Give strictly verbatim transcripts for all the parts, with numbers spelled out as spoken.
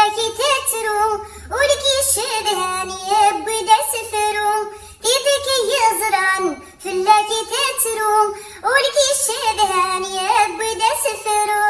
Fell-ak i tettru, ur k-yecedhan, yewwi-d asefru. Tiṭ-ik i yeẓran, fell-ak i tettru, ur k-yecedhan, yewwi-d asefru.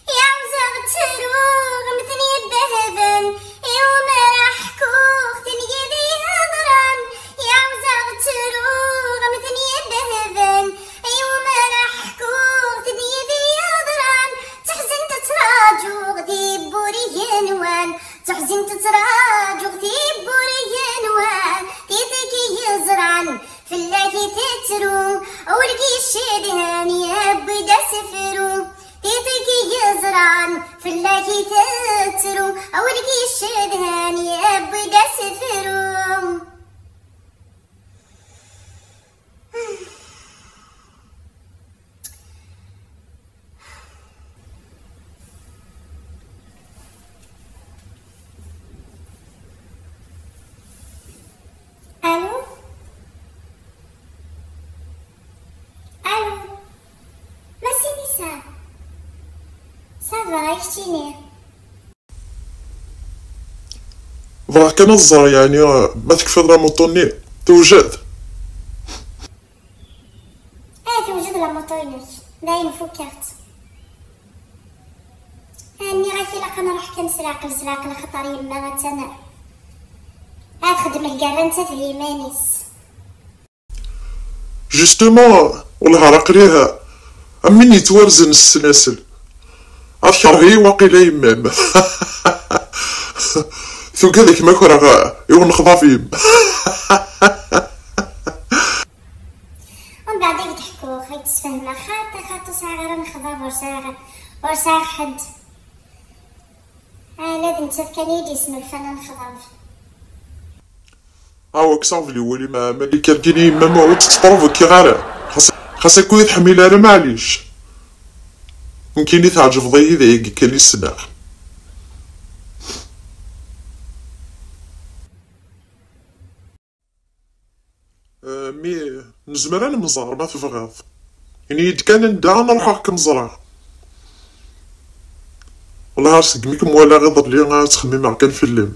Iɛawez-aɣ ttruɣ, mten yebbehben, i umar ḥkuɣ, ten yid-i yeḍran. Iɛawez-aɣ ttruɣ, mten yebbehben, i umar ḥkuɣ, ten yid-i yeḍran. Ttaḥzint ttṛaǧuɣ tibbura igenwan, ttaḥzint ttṛaǧuɣ tibbura igenwan. Tiṭ-ik i yeẓran, fell-ak i tettru, ur k-yecedhan, yewwi-d asefru. Tiṭ-ik i yeẓran, fell-ak i tettru, ur k-yecedhan, yewwi-d asefru. Allô? Allô? Ma c'est ça? Ça va, keččini? Bɣiɣ kan ad ẓreɣ, yeɛni, ma tekfiḍ la moto-nni, tewjed? Ah, tewjed la moto-inek. Dayen, fukkeɣ-tt. Ah, nniɣ-ak ilaq ad nruḥ kan s leɛqel, s leɛqel, axaṭer yemma attan ad texdem lgerra nettat d yiman-is. Justement, wellah ar aql-iha am win yettwarzen s ssnasel. Ad kerheɣ waqila yemma-m. Tugad ad k-makreɣ i unexḍaf-im. Umbeɛd ad k-d-ḥkuɣ, ad k-d-sfehmeɣ. Xaṭi, xaṭi, ur sɛiɣ ara nexḍab, ur sɛiɣ, ur sɛiɣ ḥedd. Ala d nettat kan i yi-d-yesnulfan anexḍab. Awa, kkes aɣbel i wul-im, a Malika, nekkini yemma-m ur tt-ttprovokiɣ ara. Xas, xas akka ur yi-tḥemmil ara, maɛlic. Nekkini tɛeǧbeḍ-iyi, d ayagi kan i ssneɣ. Euh, mi nezmer ad nemẓer ma tebɣiḍ. Ini-yi-d kan anda ad nruḥ ad kem-ẓreɣ. Wellah ar segmi kem-walaɣ iḍelli, ad ttxemmimeɣ kan fell-am.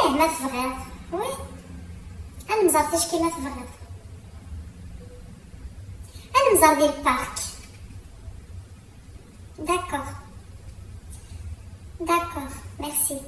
Ih, ma tebɣiḍ. Oui. Ad nemẓer ticki ma tebɣiḍ. Ad nemẓer di lpark. D'accord. D'accord, merci.